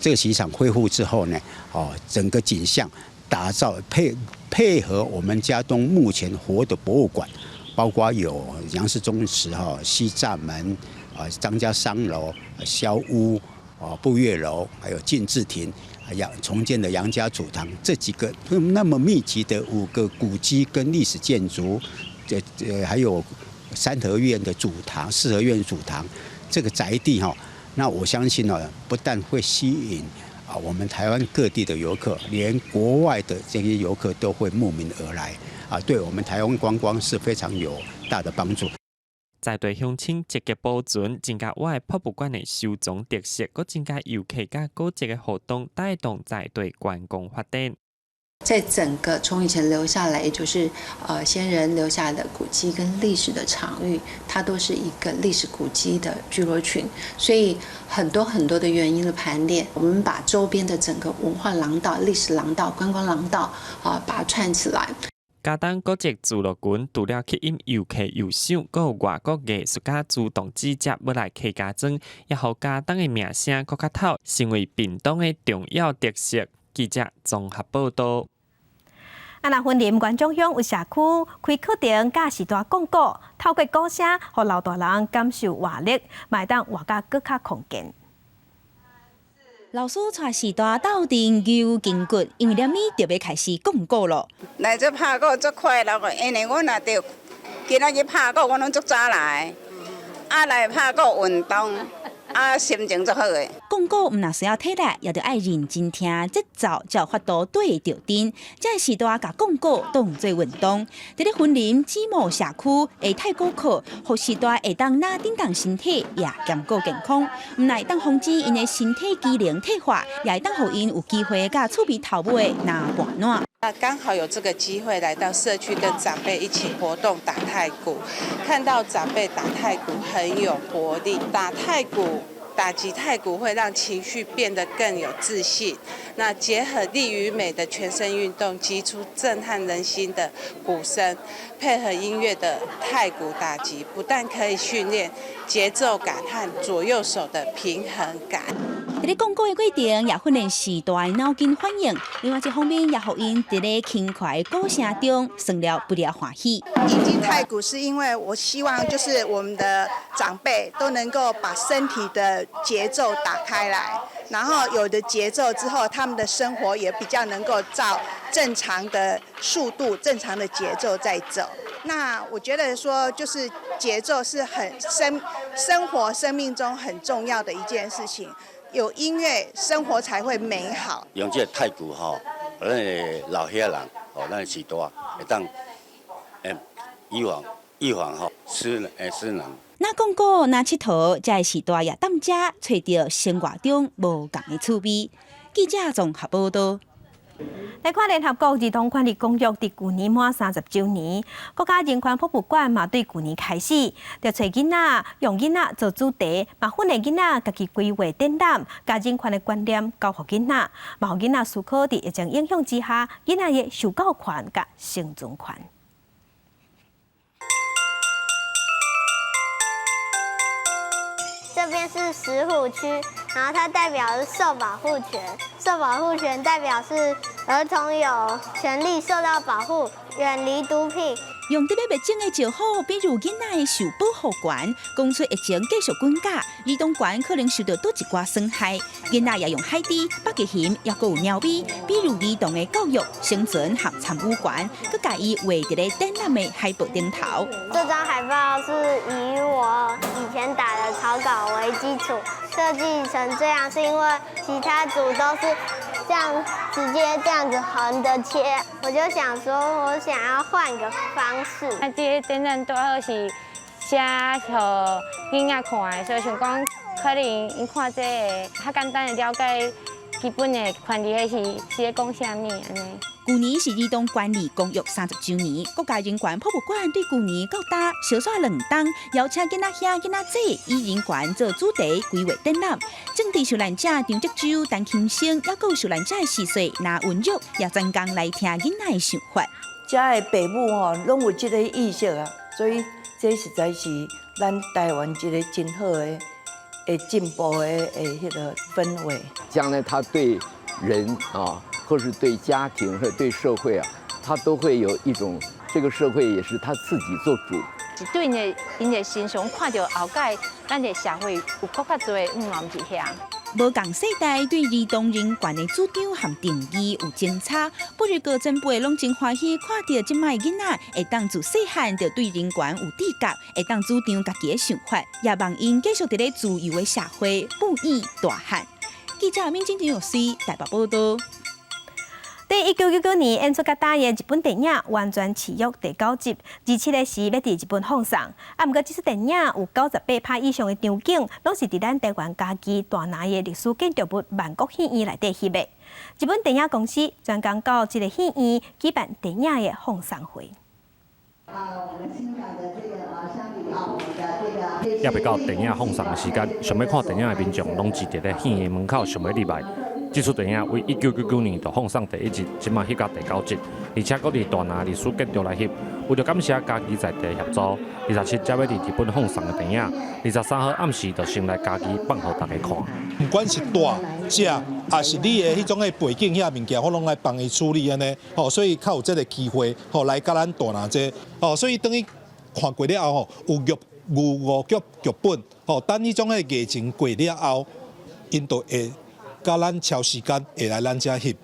這個洗衣廠恢復之後呢，哦，整個景象打造配合我們佳冬目前活的博物館。包括有楊氏宗祠、哈西柵門、啊張家商樓、蕭屋、啊步月樓，還有敬志亭，楊重建的楊家祖堂，這幾個那麼密集的五個古蹟跟歷史建築，這還有三合院的祖堂、四合院祖堂，這個宅地哈，那我相信呢，不但會吸引啊我們台灣各地的遊客，連國外的這些遊客都會慕名而來。啊，對我們台灣觀光是非常有大的幫助。在地鄉親積極保存，增加活的博物館的收藏特色，閣增加遊客佮古蹟的互動，帶動在地觀光發展。在整個從以前留下來，也就是先人留下來的古蹟跟歷史的場域，它都是一個歷史古蹟的聚落群，所以很多很多的原因的盤點，我們把周邊的整個文化廊道、歷史廊道、觀光廊道啊，把它串起來。佳冬古蹟聚落群除了吸引遊客遊賞，閣有外國藝術家主動直接欲來客家莊，也予佳冬的名聲閣較透，成為屏東的重要特色。記者綜合報導。啊，若雲林元長鄉有社區開課程教序大講古，透過鼓聲，予老大人感受活力，嘛會當活甲閣較康健。老師帶序大鬥陣扭筋骨，因為連咪就欲開始講古囉。來這拍鼓足快樂的，因為我若著今仔日拍鼓，我攏足早來，啊來拍鼓運動。啊，心情足好的。講古毋但需要體力，也著愛認真聽節奏，才有法度對著陣。這個序大共講古當做運動。佇咧雲林紫帽社區的太鼓課，予序大會當若振動身體，也兼顧健康。毋但會當防止𪜶的身體機能退化，也會當予𪜶有機會佮趣味頭尾若伴撋。那剛好有這個機會來到社區跟長輩一起活動打太鼓，看到長輩打太鼓很有活力，打太鼓、打擊太鼓會讓情緒變得更有自信。那結合力與美的全身運動，擊出震撼人心的鼓聲，配合音樂的太鼓打擊，不但可以訓練節奏感和左右手的平衡感。佇咧講古的過程，也訓練序大的腦筋反應。另外一方面，也予𪜶佇咧輕快的鼓聲中，耍了不了歡喜。引進太鼓是因為我希望，就是我們的長輩都能夠把身體的節奏打開來，然後有的節奏之後，他們的生活也比較能夠照正常的速度、正常的節奏在走。那我覺得說，就是節奏是很生活生命中很重要的一件事情。有音樂，生活才會美好。用這個太鼓吼，咱的老歲仔人吼，咱的序大會當預防吼失能。若講古，若𨑨迌，這個序大也踮遮揣著生活中無仝的趣味。記者綜合報導。來看聯合國兒童權利公約佇舊年滿30週年，國家人權博物館嘛對舊年開始，就揣囡仔用囡仔做主題，嘛訓練囡仔家己規劃展覽，共人權的觀念教予囡仔，嘛予囡仔思考佇疫情影響之下，囡仔的受教權佮生存權。這邊是石虎區，然後它代表是受保護權，受保護權代表是兒童有權利受到保護，遠離毒品。用佇咧滅種的石虎，比如囡仔的受保護權，講出疫情繼續滾價，兒童權可能受到佗一寡損害。囡仔也用海豬、北極熊，抑閣有貓咪，比如兒童的教育、生存和參與權，閣共伊畫佇咧展覽的海報頂頭。這張海報是以我以前打的草稿為基礎設計成這樣，是因為其他組都是這樣直接這樣子橫的切，我就想說，我想要換個方式。啊，這個展覽拄好是寫予囡仔看的，所以想講可能𪜶看這個較簡單的了解基本的權利，彼是咧講啥物按呢。舊年是兒童權利公約30週年，國家人權博物館對舊年到今，相紲2冬，邀請囡仔兄、囡仔姊以人權做主題規劃展覽。政治受難者張則周、陳金生，抑閣有受難者的四歲林文玉，也專工來聽囡仔的想法。遮的爸母吼，攏有這個意識啊，所以這實在是咱台灣一個真好的、會進步的彼個氛圍。將來他對人啊，或是對家庭，或者對社會啊，他都會有一種，這個社會也是他自己做主。是對𪜶的身上看著後蓋，咱的社會有閣較濟嘛毋是遐。無仝世代對兒童人權的主張和定義有爭差，不如個前輩攏真歡喜看著這擺囡仔會當自細漢就對人權有知覺，會當主張家己的想法，也望𪜶繼續佇咧自由的社會哺乳大漢。記者閔金張玉水台北報導。對1999年演出佮導演日本電影《完全契約》第九集，27日時欲佇日本放送。啊，毋過這齣電影有98%以上的場景，攏是佇咱台灣嘉義大林的歷史建築物萬國戲院內底翕的。日本電影公司專工到這个戲院舉辦電影的放送會。猶未到電影放送的時間，想欲看電影的民眾攏擠佇咧戲院門口，想欲入來。這齣電影為1999年就放送第一集，這馬翕到第九集，而且閣佇大林歷史建築來翕。為著感謝嘉義在地協助，27才欲佇日本放送的電影，23號暗時就先來嘉義放予大家看。毋管是大食，抑是你的彼種的背景遐物件，我攏來幫伊處理按呢。吼，所以較有這个機會，吼來佮咱大林這，吼，所以當伊看過了後，吼，有劇有五劇劇本，吼，等彼種的藝情過了後，𪜶就會佮咱敲時間會來咱遮翕。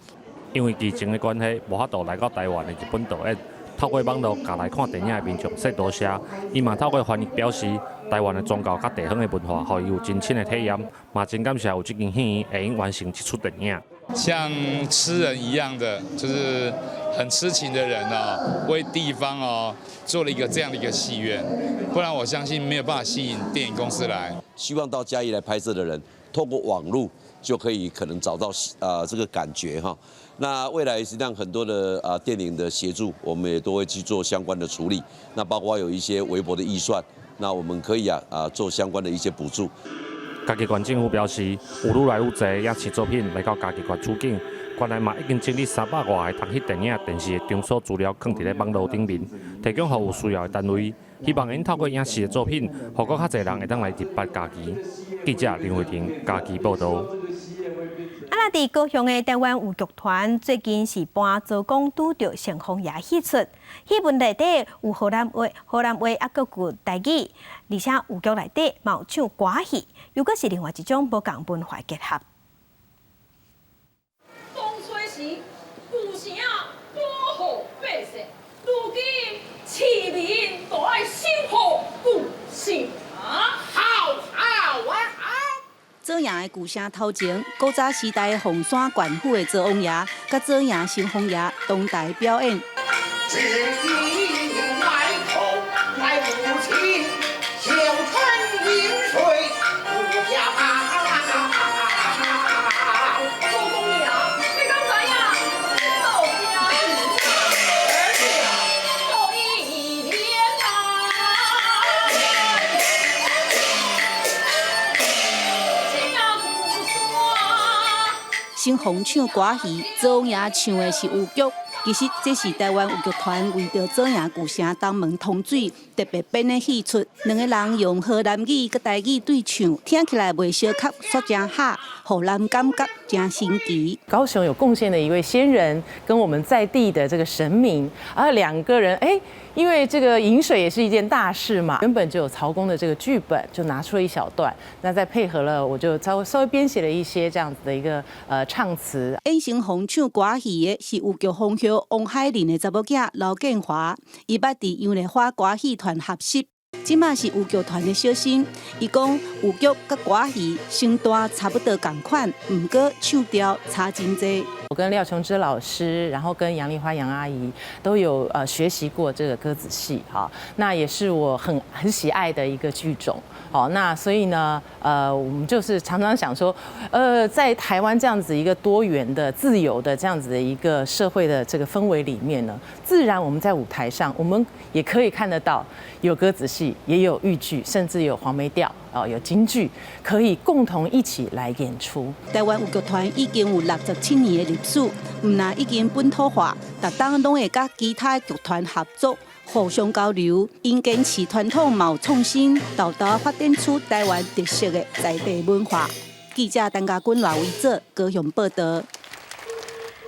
因為疫情的關係，無法度來到台灣的日本導演，透過網路共來看電影的民眾說多謝。伊嘛透過翻譯表示，台灣的宗教佮地方的文化，予伊有真深的體驗，嘛真感謝有這間戲院會用完成這齣電影。像痴人一樣的，就是很痴情的人哦，為地方哦做了一個這樣的一個戲院，不然我相信沒有辦法吸引電影公司來。希望到嘉義來拍攝的人，透過網路就可以可能找到這個感覺哈。那未來實際上很多的電影的協助，我們也都會去做相關的處理。那包括有一些微薄的預算，那我們可以做相關的一些補助。嘉義縣政府表示，有愈來愈濟影視作品來到嘉義縣取景，縣內嘛已經整理300外個通翕電影、電視的場所資料，囥佇咧網路頂面，提供予有需要的單位。希望𪜶透過影視的作品，予閣較濟人會當來入捌嘉義。記者林慧婷嘉義報導。啊，若佇高雄的台灣豫劇團最近是搬周公拄著城隍爺戲出，戲文內底有河南話、河南話啊，閣有台語，而且豫劇內底嘛有唱歌戲，又閣是另外一種無仝文化結合。當初時，舊城保護百姓，如今市民都愛守護舊城。好，好啊，好！左營的舊城頭前，古早時代鳳山縣府的灶王爺，佮左營城隍爺同台表演。只因愛父愛母親，小春飲水不加周公爺，你敢知影？道家道義連啊！这故山。新紅唱歌戲，灶王爺唱的是豫劇。其實這是台灣豫劇團為著左營舊城東門通水特別編的戲出，兩个人用河南語佮台語對唱，聽起來袂相合，煞誠合，予人感覺誠神奇。高雄有貢獻的一位先人，跟我們在地的這個神明，而兩個人哎，因為這個飲水也是一件大事嘛，原本就有曹公的這個劇本，就拿出了一小段，那再配合了，我就稍微稍微編寫了一些這樣子的一個唱詞。演城隍唱歌戲的是豫劇皇后王海玲的查某囝劉建華，伊捌佇楊麗花歌戲團學習，這馬是豫劇團的小生。伊講豫劇佮歌戲身段差不多仝款，毋過唱調差真濟。我跟廖瓊芝老師，然後跟楊麗花楊阿姨都有學習過這個歌仔戲，哈，那也是我很喜愛的一個劇種，好，那所以呢，我們就是常常想說，在台灣這樣子一個多元的、自由的這樣子的一個社會的這個氛圍裡面呢，自然我們在舞台上，我們也可以看得到有歌仔戲，也有豫劇，甚至有黃梅調。哦，有京劇可以共同一起來演出。台灣豫劇團已經有67年的歷史，毋但已經本土化，逐冬攏會佮其他劇團合作，互相交流。𪜶堅持傳統，嘛有創新，沓沓發展出台灣特色的在地文化。記者陳家軍、賴維哲高雄報導。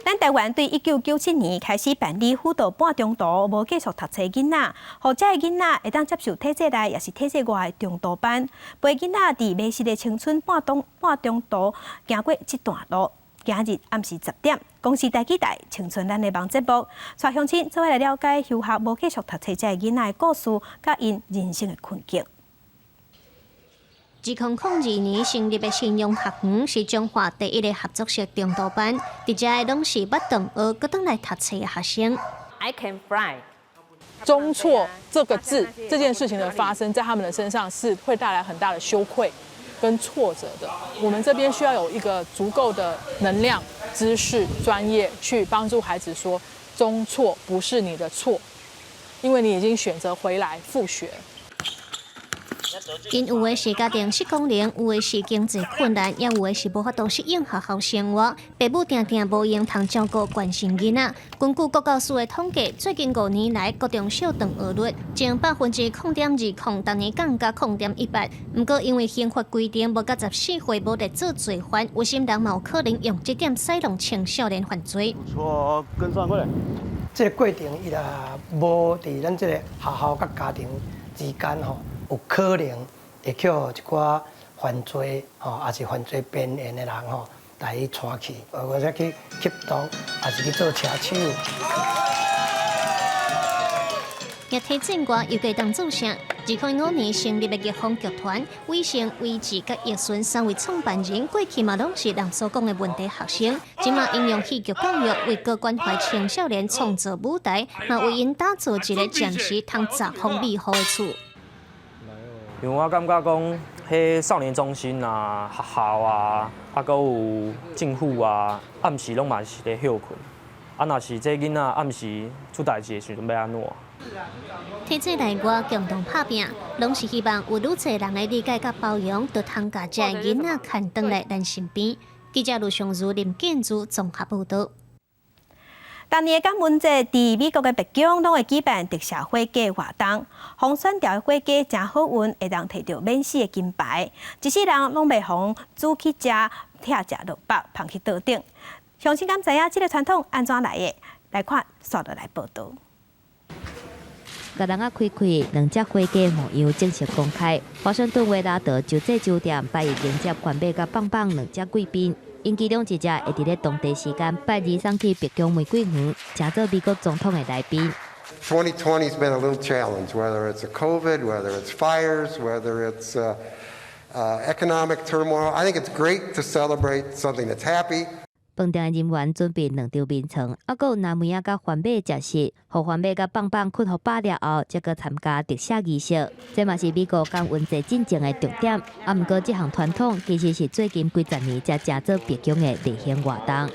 咱台灣對1997年開始辦理輔導半中途無繼續讀冊囡仔，予這个囡仔會當接受體制內抑是體制外的中途班，陪囡仔佇迷失的青春半中途行過這段路。今日暗時10點，公視台語台《青春咱的夢》節目，帶鄉親做伙來了解休學無繼續讀冊這个囡仔的故事，佮𪜶人生的困境。2002年成立的信用學園是彰化第一个合作式中途班，佇遮的攏是捌肱學閣轉來讀冊的學生。 I can fly。中輟這個字，這件事情的發生，在他們的身上是會帶來很大的羞愧跟挫折的。我們這邊需要有一個足夠的能量、知識、專業去幫助孩子說，中輟不是你的錯，因為你已經選擇回來復學。𪜶有的是家庭失功能，有的是經濟困難，也有的是無法度適應學校生活。爸母定定無閒通照顧關心囡仔。根據國教署的統計，最近5年來，國中小輟學率從0.20%，逐年降到0.18%。毋過因為刑法規定無到14歲無列做罪犯，有心人嘛有可能用這點使弄青少年犯罪。錯，跟上過來。這個過程伊若無佇咱這個學校佮家庭之間吼，有可能會予一寡犯罪吼，抑是犯罪邊緣的人吼，來去帶去，或者去吸毒，抑是去做車手。也提振歌又繼當做啥？2015年成立的逆風劇團，偉成、偉志佮奕順三位創辦人，過去嘛攏是人所講的問題學生，這馬應用戲劇教育為閣關懷青少年創造舞台，嘛為𪜶打造一个暫時通雜風庇護的厝。因為我感覺講，彼少年中心啊、學校啊，啊，閣有政府啊，暗時攏嘛是咧歇睏。啊，若是這囡仔暗時出代誌的時陣欲按怎？體制內外共同拍拚，攏是希望有愈濟人的理解佮包容，就通共這囡仔牽轉來咱身邊。記者盧尚如、林建祖綜合報導。逐年的感恩節，佇美國的白宮攏會舉辦特赦火雞活動，予選著的火雞誠好運，會當提著免死的金牌。一世人攏袂予煮去食，拆食落腹，放去桌頂。鄉親敢知影這个傳統按怎來的？來看紲落來報導。共人仔開開，兩隻火雞模樣正式公開。華盛頓威拉德洲際酒店拜一迎接冠馬佮棒棒兩隻貴賓，𪜶其中一隻會佇咧當地時間拜二送去白宮玫瑰園，成做美國總統的來賓。 2020 has been a little challenge, whether it's a COVID, whether it's fires, whether it's economic turmoil. I think it's great to celebrate something that's happy. 飯店人員準備兩張眠床，猶閣有藍莓仔佮番麥食食，予番麥佮棒棒睏予飽了後，才閣參加特赦儀式。這嘛是美國感恩節進前的重點。啊，毋過這項傳統其實是最近幾十年才成做白宮的例行活動。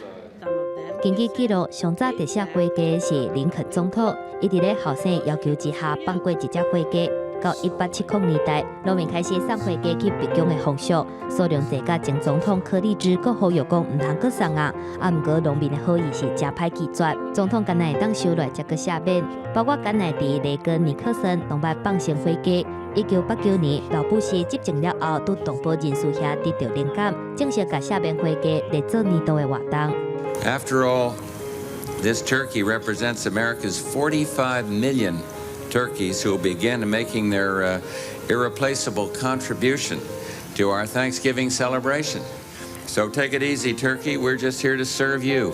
根據記錄，上早特赦火雞是林肯總統，伊佇咧後生要求之下放過一隻火雞。到1870年代，農民開始送火雞去白宮的風俗，數量濟甲前總統柯立芝閣呼籲講毋通閣送啊。啊，毋過農民的好意是誠歹拒絕，總統敢若會當收落才閣赦免。包括甘乃迪、雷根、尼克森攏捌放生火雞。1989年，老布希執政了後，佇動保人士遐得著靈感，正式共赦免火雞列做年度的活動。 After all, this turkey represents America's 45 million turkeys who will begin making their irreplaceable contribution to our Thanksgiving celebration. So take it easy, turkey. We're just here to serve you.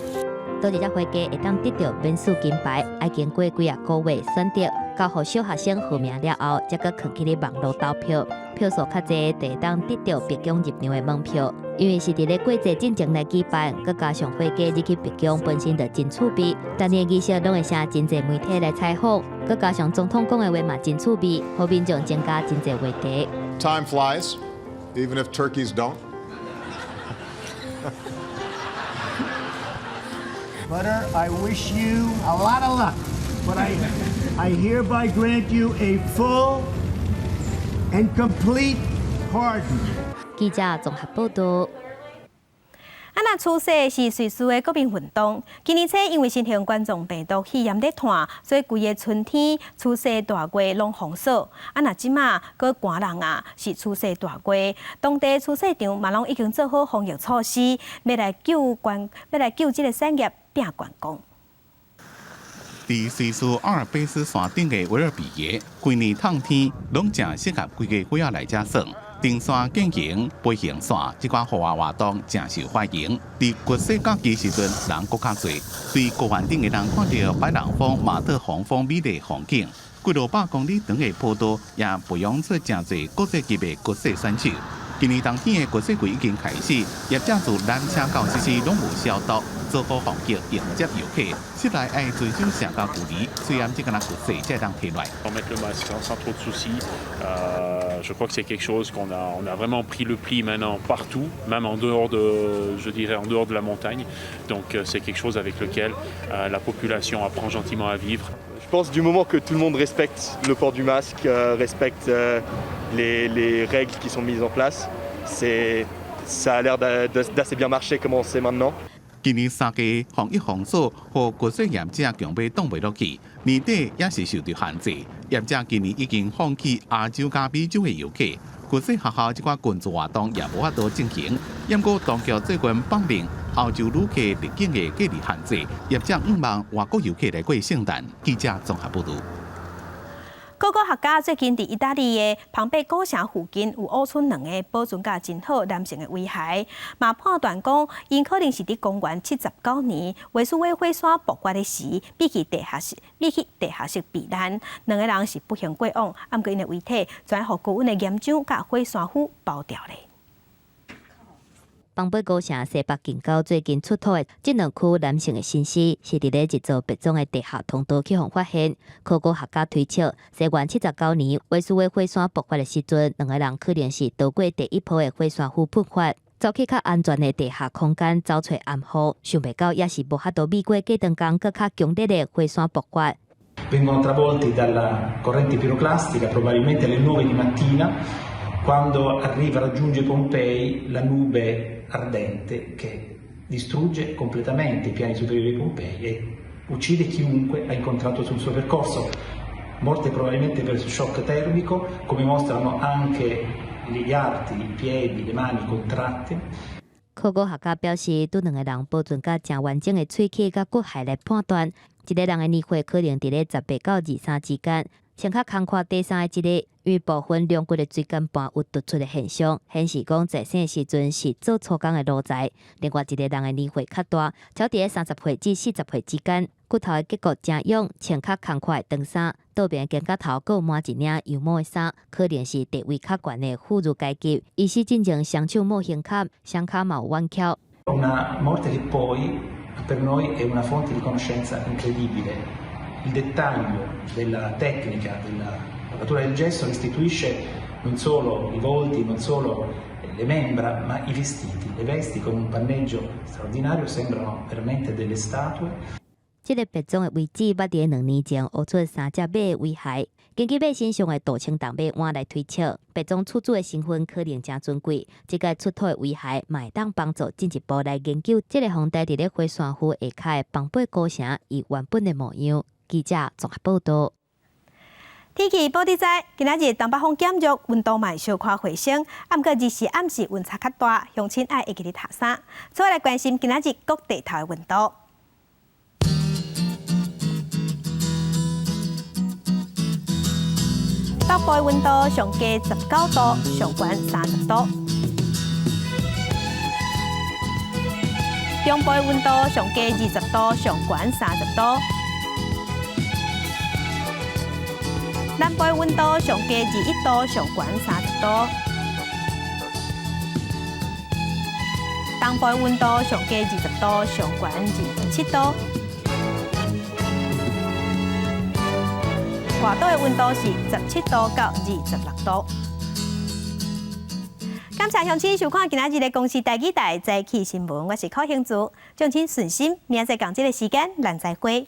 佗一隻火雞會當得著免死金牌，愛經過幾仔個月選擇，交予小學生報名了後，才閣囥去咧網路投票，票數較濟，就會當得著白宮入場的門票。因為是佇咧過節進前來舉辦，閣加上火雞入去白宮本身就真趣味，逐年儀式攏會請真濟媒體來採訪，閣加上總統講的話嘛真趣味，予民眾增加真濟話題。 Time flies, even if turkeys don't. Butter, I wish you a lot of luck, but I hereby grant you a full and complete pardon. 記者綜合報導。啊，若初雪是瑞士的國民運動。今年初因為新型冠狀病毒肺炎咧湠，所以規个春天初雪大街攏封鎖。啊，若這馬閣寒人啊，是初雪大街，當地初雪場嘛攏已經做好防疫措施，欲來救觀，欲來救這个產業拚觀光。佇瑞士阿爾卑斯山頂的維爾比耶，規年冬天攏誠適合規家伙仔來遮耍。登山、健行、飛行傘，這款戶外活動誠受歡迎。佇雪雪假期時陣，人閣較濟。對高原頂的人看著白朗峰、馬特洪峰美麗風景，幾落百公里長的坡道也培養出誠濟國際級的雪雪選手。今年冬天的掘雪季已經開始，業者自纜車到設施攏有消毒，做好防疫迎接遊客。室內愛遵守社交距離，雖然這個若掘雪才會當提來。 Mettre le masque sans trop de soucis. Je crois que c'est quelque chose qu'on a vraiment pris le pli maintenant partout, même en dehors de, je dirais, en dehors de la montagne. Donc c'est quelque chose avec lequel la population apprend gentiment à vivre. Je pense du moment que tout le monde respecte le port du masque, respecte les règles qui sont mises en place, ça a l'air d'assez bien marcher comme on sait maintenant. 今年三級防疫封鎖，予掘雪業者強欲擋袂落去，年底也是受到限制。業者今年已經放棄亞洲佮美洲的遊客，掘雪學校這寡群組活動也無法度進行。毋過當局最近放寬歐洲旅客入境的隔離限制，業者向望外國遊客來過聖誕。記者綜合報導。考古學家最近佇意大利的龐貝古城附近有挖出兩个保存甲真好男性的遺骸，嘛判斷講，𪜶可能是佇公元79年維蘇威火山爆發的時，避去地下室避難。兩个人是不幸過往，毋過𪜶的遺體全予高溫的岩漿佮火山灰包牢咧。龐貝古城西北近郊最近出土的這兩具男性的身屍，是佇咧一座別莊的地下通道去予發現。考古學家推測，西元七十九年維蘇威火山爆發的時陣，兩个人可能是逃過第一波的火山灰噴發，走去較安全的地下空間走揣掩護。想袂到，也是無法度避過過長工閣較強烈的火山爆發。 Vengono travolti dalla corrente piroclastica, probabilmente alle 9 di mattina, quando arriva, raggiunge Pompei la nube ardente che distrugge completamente i piani superiori di Pompei e uccide chiunque ha incontrato sul suo percorso. Morte probabilmente per shock termico, come mostrano anche gli arti, i piedi, le mani contratte. 考古學家表示，對兩个人保存甲誠完整的喙齒佮骨骸來判斷，一个人的年歲可能佇咧18到23之間。穿較空闊短衫的這个，因為部分龍骨的椎間盤有突出的現象，顯示講在生的時陣是做粗工的奴才。另外一个人的年歲較大，超佇咧30歲至40歲之間，骨頭的結構誠勇，穿較空闊的長衫，倒邊肩胛頭閣有抹一領羊毛的衫，可能是地位較懸的婦孺階級。伊死進前雙手抹胸坎，雙跤嘛有彎翹。 Una morte che poi per noi è una fonte di conoscenza incredibile. Il dettaglio della tecnica della lavatura del gesso restituisce non solo i volti, non solo le membra, ma i vestiti. Le vesti con un panneggio straordinario sembrano veramente delle statue. 這个別莊的遺址，捌佇2年前挖出三隻馬的遺骸。根據馬身上的鍍青銅馬腕來推測，別莊厝主的身份可能誠尊貴。這个出土的遺骸，嘛會當幫助進一步來研究這个皇帝佇咧火山灰下跤的龐貝古城伊原本的模樣。記者綜合報導。天氣報你知，今仔日東北風減弱，溫度嘛小可回升，毋過日時暗時溫差較大，鄉親愛會記得疊衫。再來關心今仔日各地頭的溫度。北部的溫度上低19度，上懸30度。中部的溫度上低20度，上懸30度。南部的溫度上低21度，上懸30度。東部的溫度上低20度，上懸27度。外島的溫度是17度到26度。感謝鄉親收看今仔日的公視台語台早起新聞，我是柯興珠，敬請順心，明仔載仝這个時間，咱再會。